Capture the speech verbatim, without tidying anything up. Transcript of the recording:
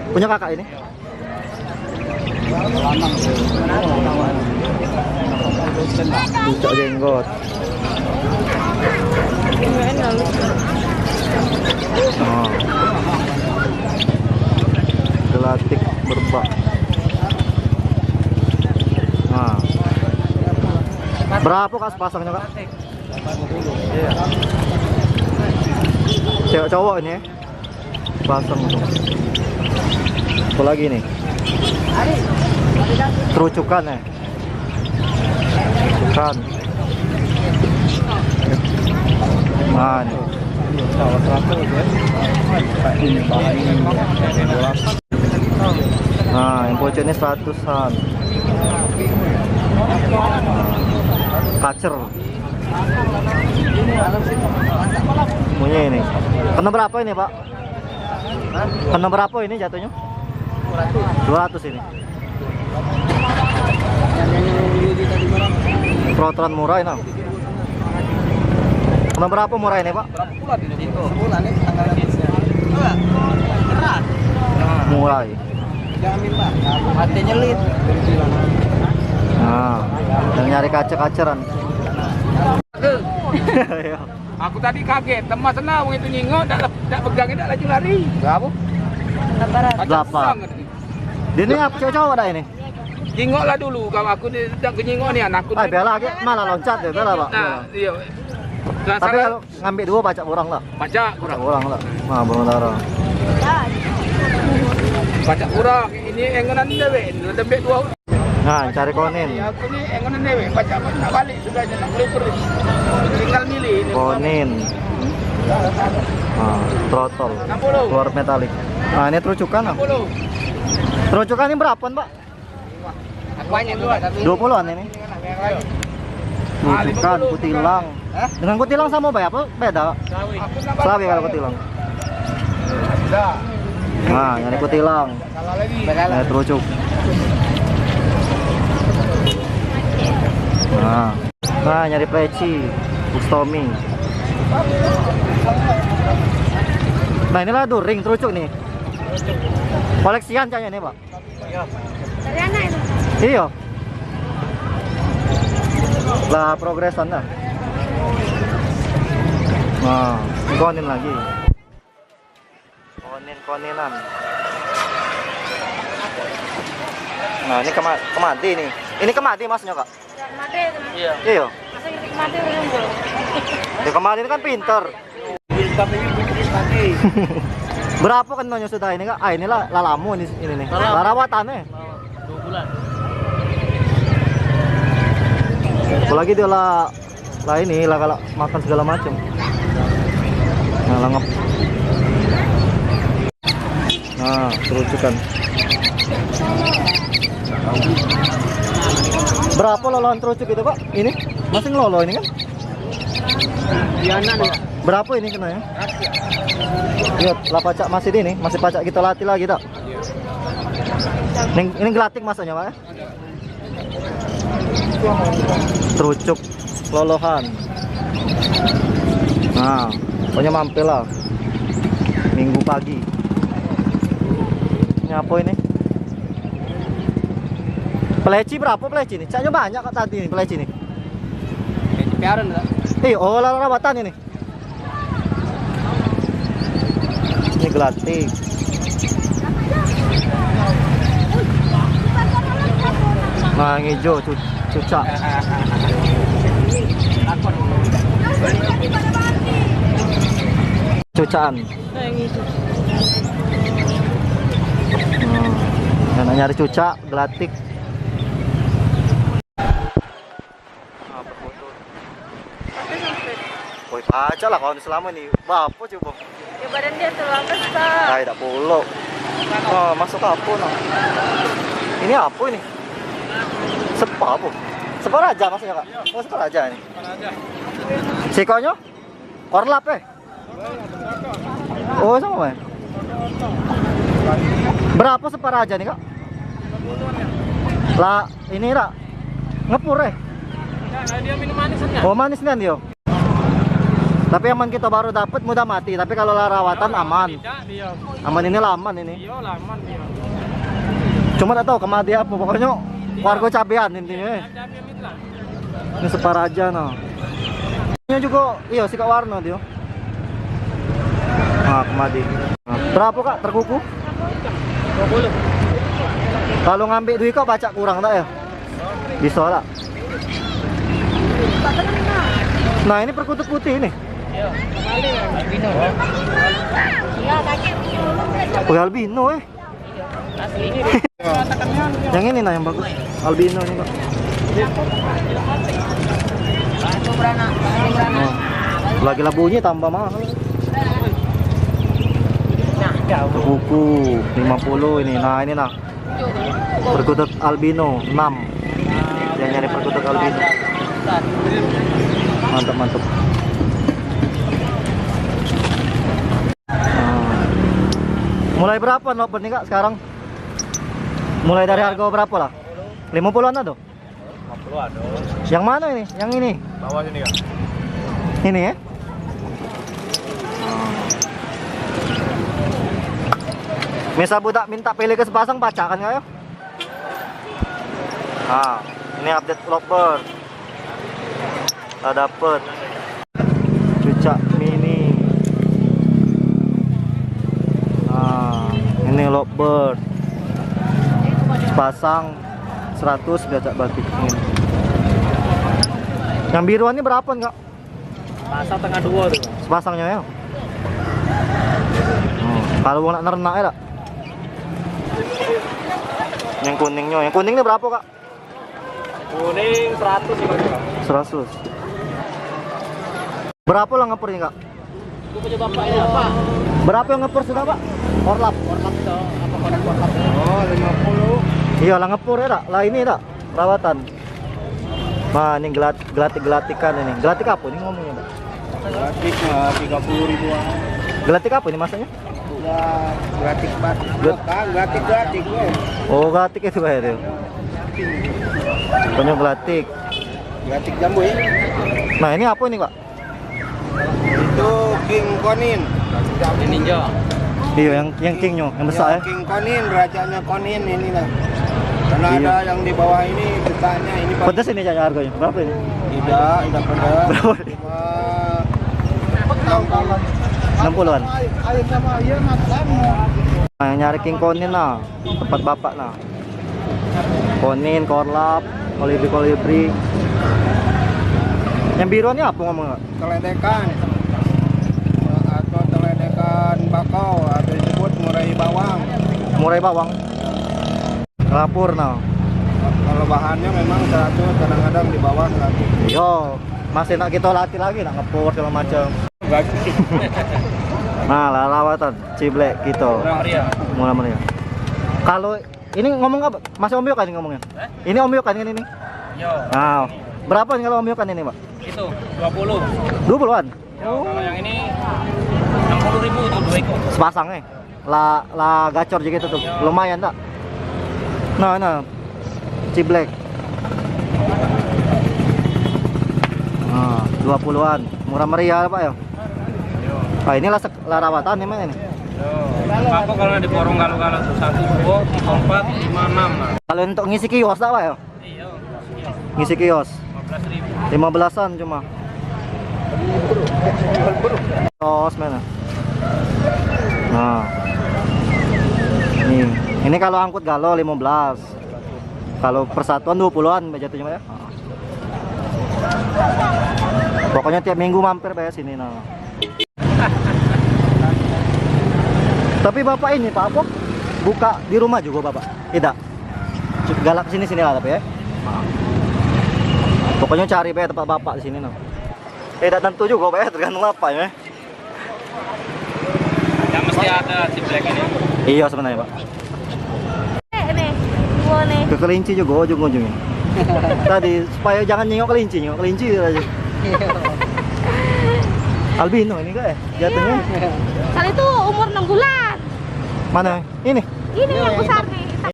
Punya kakak ini? Pucak jenggot. Oh. Gelatik berbak. Nah. Berapa, Kak, sepasangnya, Kak? Cewek cowok ini, ya? Pasang tuh. Apa lagi nih? Terucukan ya. Kan. Nah, nih. Nah, yang pocoknya seratusan. Kacer. Punya ini. Kena berapa ini, Pak? Kena berapa ini jatuhnya? Dua ratus ini. Trotoar murah ini. Kena berapa murah ini, Pak? Murah. Mati nyelit. Nah, yang nyari kacer-kaceran. Aku tadi kaget, temas sana wong itu nyingok, dak lep-, dak pegang, dak laju lari. Berapa? Delapan. Dia ni apa, cowok-cowok dah ini? Jingok lah dulu, kalau aku ni dak ke nyingok ni, anakku. Ah, ni. Bela lagi, malah loncat dia, bela, Pak. Nah, iya. Nah, tapi kalau ngambil dua, pacak kurang lah. Pacak kurang. Pacak kurang lah. Nah, burung dara. Pacak kurang. Ini engonan dewek, lembek dua. Nah, cari konin. Aku ni engonan dewek, pacak nak balik sudah je nak melipir. Tinggal milih ini. Konin. Nah, trotoar. Enam puluh. Keluar metalik. Nah, ini terucukan. Enam puluh. Terucukan ini berapa, Pak? Banyak juga, tapi dua puluhan ini. Terucukan, kutilang. Hah? Dengan kutilang sama, Pak, apa beda? Selawi kalau kutilang. Nah, nyari kutilang. Nah, terucuk. Nah. Nah, nyari pleci. Bustomi. Nah, inilah during terucuk nih. Koleksian kayaknya nih, Pak. Dari anak itu. Iya. Lah, progresan dah. Nah, konin lagi. Konin-koninan. Nah, ini kema-, kemadi nih. Ini kemadi masnya, Kak? Kemadi itu, Mas. Iya. Iya. Masa ini kemadi orang belum? Ya, kemadi ini kan pinter. Berapa kenanya sudah ini, Kak? Ah, inilah lah lama ini, ini nih. Lah lama. Lah rawatan nih. Dua bulan. Apalagi dia lah, lah ini lah kalau makan segala macam. Nah, lengep. Nah, terucukan. Berapa lolohan terucuk itu, Pak? Ini masih ngelolo ini kan? Iya, anak nih. Berapa ini kenanya? Iya, lah pacak masih ini, masih pacak kita latih lagi tak? Ini, ini gelatik masanya, Pak, ya? Terucuk lolohan. Nah, pokoknya mampir lah. Minggu pagi. Ini apa ini? Peleci berapa peleci ni? Caknya banyak, Kak, tadi ni peleci ni. Piaran tak? Eh, oh, lah rawatan ini. Ini gelatik. Nah, yang hijau cu-, cucak. Cucakan. Nah, yang hijau. Hmm. Yang nak nyari cucak, gelatik. Apa foto? Woi, pacak lah kawan selama ni. Apa coba? Ya, badan dia terlalu besar. Ai, tak pulok. Ah, masuk apa nah? Ini apa ini? Sepa apa? Sepa raja maksudnya, Kak? Oh, sepa raja ini. Sikonyo? Korlap, eh? Oh, sama, eh? Berapa sepa raja ni, Kak? Lah, ini dak ngepur, eh? Nah, dia minum manis aja. Oh, manis nian dia. Tapi aman, kito baru dapet mudah mati, tapi kalu la rawatan aman. Aman ini la aman ini. Iyo, la aman dio. Cuma dak tau kemati apo, pokoknyo wargo cabean intinyo, eh. Ini separaja no. Ini jugo iyo sikok warno dio. Nah, kemati. Nah, berapo, Kak, terkuku? Kalu ngambek duit kok pacak kurang dak yo? Biso dak? Nah, ini perkutut putih ini. Wih, albino, eh. Yang ini nah yang bagus. Albino ini, Pak. Oh. Lagi la bunyi tambah mahal. Buku lima puluh ini. Nah, ini nah. Perkutut albino enam. Yang nyari perkutut albino. Mantap, mantap. Nah. Mulai berapo nopo ni, Kak, sekarang? Mulai dari hargo berapo lah? Limo puluhan ado? Limo puluh ado. Yang mano ini? Yang ini? Bawah sini, Kak. Ini yo? Misal budak minta pilih ke sepasang, pacak kan, Kak, yo? Nah, ini update lovebird. La dapet cucak mini. Nah, ini lovebird. Sepasang seratus, dio cak batik ini. Yang biruan ni berapo, Kak? Pasang tengah duo tu. Sepasangnyo yo. Hmm. Kalu wong nak nerenak yo dak? Yang kuningnyo, yang kuning ni berapo, Kak? Kuning seratus lima puluh. Seratus. Berapo la ngepur ni, Kak? Itu punya bapak ini apa? Berapo yang ngepur sudah, Pak? Korlap. Korlap itu apa, korlap, korlap? Oh, lima puluh. Iyo, la ngepur yo dak? La ini dak? Rawatan. Nah, ini gelat-, gelatik-gelatikan ini. Gelatik apo ini ngomongnyo, Pak? Gelatik, eh, tiga puluh ribuan. Gelatik apo ini maksudnyo? Ya, gelatik bat. Gelatik, gelatik, eh. Oh, gelatik itu kayak itu. Pokoknyo gelatik. Gelatik jambu, ya. Nah, ini apo ini, Pak? Itu King Konin. Ini ninja. Iyo, yang, yang kingnyo, yang besak, yo. King Konin, rajanya Konin ini lah. Karena ada yang di bawah ini, besarnya ini, Pak. Pedes ini, Cak, harganya? Berapa ini? Tidak, tidak pedes. Berapa? Cuma enam puluh. Enam puluhan. Nah, yang nyari King Konin lah, tempat bapak lah. Konin, korlap, kolibri, kolibri. Yang biru ni apo ngomong, Kak? Teledekan. Atau teledekan bakau, atau disebut murai bawang. Murai bawang. Lapor nah. Kalau bahannya memang seratus, kadang-kadang di bawah seratus. Yo, masih nak kita latih lagi, nak ngepur segala macam. Bagus. Nah, la rawatan ciblek kita. Murah meriah. Murah meriah. Kalau ini ngomong apa? Masih Om Yokan ngomongnya? Hah? Ini Om Yokan kan ini? Yo. Nah, berapa nih kalau Om Yokan ini, Pak? Itu dua puluh. Dua puluhan? Yo, kalau yang ini enam puluh ribu itu dua ekor. Sepasang, eh? La, la gacor juga itu tuh. Yo. Lumayan tak? Nah, nah. Ciblek. Nah, dua puluhan. Murah meriah, Pak, ya? Yo. Ah, ini la sek-, la rawatan nih, Mak, ini. Yo. Apa kalau di borong galau-galau tuh satu, dua, tiga, empat, lima, enam, nah. Kalau untuk ngisi kios tak, Pak, ya? Iyo. Ngisi kios. Lima belas ribu. Lima belasan cuma. Kios mana? Nah. Ini, ini kalau angkut galau lima belas. Kalau persatuan dua puluhan jatuhnya, Pak, ya. Pokoknya tiap minggu mampir, Pak, ya, sini, nah. Tapi Bapak ini, Pak, apa? Buka di rumah juga, Bapak? Tidak. Galak sini, sini lah, tapi, ya. Pokoknya cari, Pak, tempat Bapak di sini, nah. Eh, tidak tentu juga, Pak, ya, tergantung Bapak, ya. Ya, mesti ada ciblek ini. Iya, sebenarnya, Pak. Eh, nih, dua nih. Ke kelinci juga ujung-ujungnya. Tadi supaya jangan nyengok kelinci, nyengok kelinci aja. Albino ini, Kak, ya? Jatuhnya. Iya. Kali itu umur enam bulan. Mana? Ini? Ini yang besar nih.